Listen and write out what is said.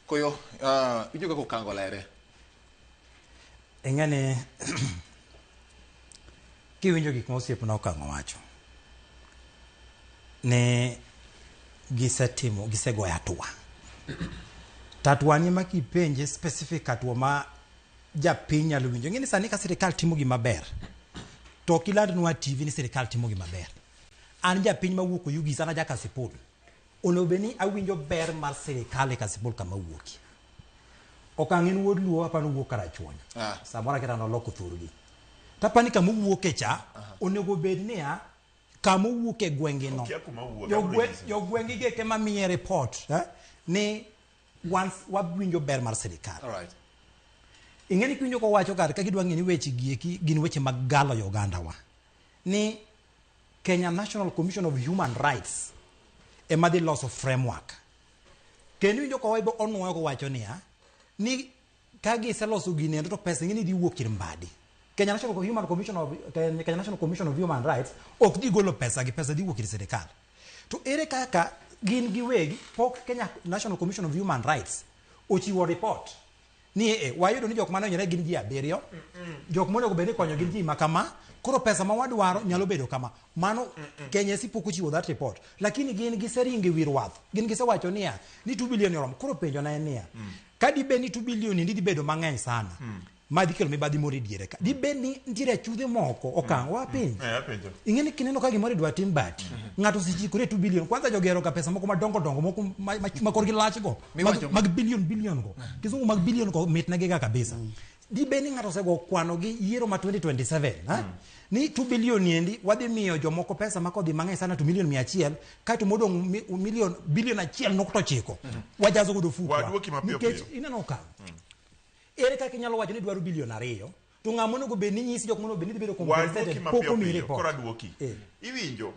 Koyo, winjo kaka okango lere. Ing'e ni kiwinjo gik ma osiepna Okang'o wacho ni gisetimo gisegoyo hatua to hatua ni ema kipenje specific hatua ma japiny nyalo winjo. Ing'e ni sani ka sirikal timo gima ber to ok ilandnwa TV ni sirikal timo gima ber. An japiny mawuok Oyugis, an aja Kasipul. Onego bed ni awinjo ber mar sirikal e Kasipul kama awuokie. Okang' en wuod Luo apani owuok Karachuonyo. Samoro aketa noloko thurgi. To apani kama owuoke cha, onego bed niya, kama owuoke e gwenge no. Okia kuma owuoke, abiro nyisi. Jogwenge gi eke mamiye report ni once wawinjo ber mar sirikal. Alright. Ing'e ni kiwinjo kowacho kar ka gidwa ng'e ni weche gi eki gin weche mag galo jo ogandawa. Ni Kenya National Commission of Human Rights ema dhi loso framework. Kendo iwinjo kowa onuoyo kowacho niya, ni ka giseloso gini endo to pesa ing'e ni dhi wuok ir Mbadi. Kenya National Human Commission of, Kenya National Commission of Human Rights ok dhi golo pesa gi pesa dhi wuok ir sirikal. To ere kaka gin giwegi pok Kenya National Commission of Human Rights ochiwo report ni e wayudo ni jok mane ohinyore gin ji abiriyo jok monego bed ni ikonyo gin ji ma kama koro pesa ma wadwaro nyalo bedo kama mano Kenya si pok ochiwo that report lakini gin giseringo e wi rwath gin gisewacho niya ni 2 billion oromo koro penjo na en niya ka dibed ni 2 billion ni dhi bedo mang'eny sana ma dhi kelo mibadhi moro e diere ka dibed ni nitiere achudhe moko okang' wa penj Eh, apenjo. ing'e ni kineno ka gimoro idwa tim bati ng'ato osechikore 2 billion kwanza jogero ga pesa moko madongo dongo moko ma korgi lach go mag, Miwacho- mag billion billion go kizungu mag billion go mitnegi ga kabisa dibed ni ng'ato osego kwano gi yiero ma 2027 ha? Ni 2 billion niendi wadhi miyo jomoko pesa ma kodhi mang'eny sana to million 100 kaeto modong' million billion 1.9 wajazo godo fukwa Waduoki mapiyo nikech piyo. ineno ka ere kaka inyalo wacho ni idwaro billion 2 to ng'ama onego bed ni nyisi jok monego bed ni dhi bedo Waduoki compensated pok mapiyo omiyi piyo. report. Koro aduoki. Eh. Iwinjo.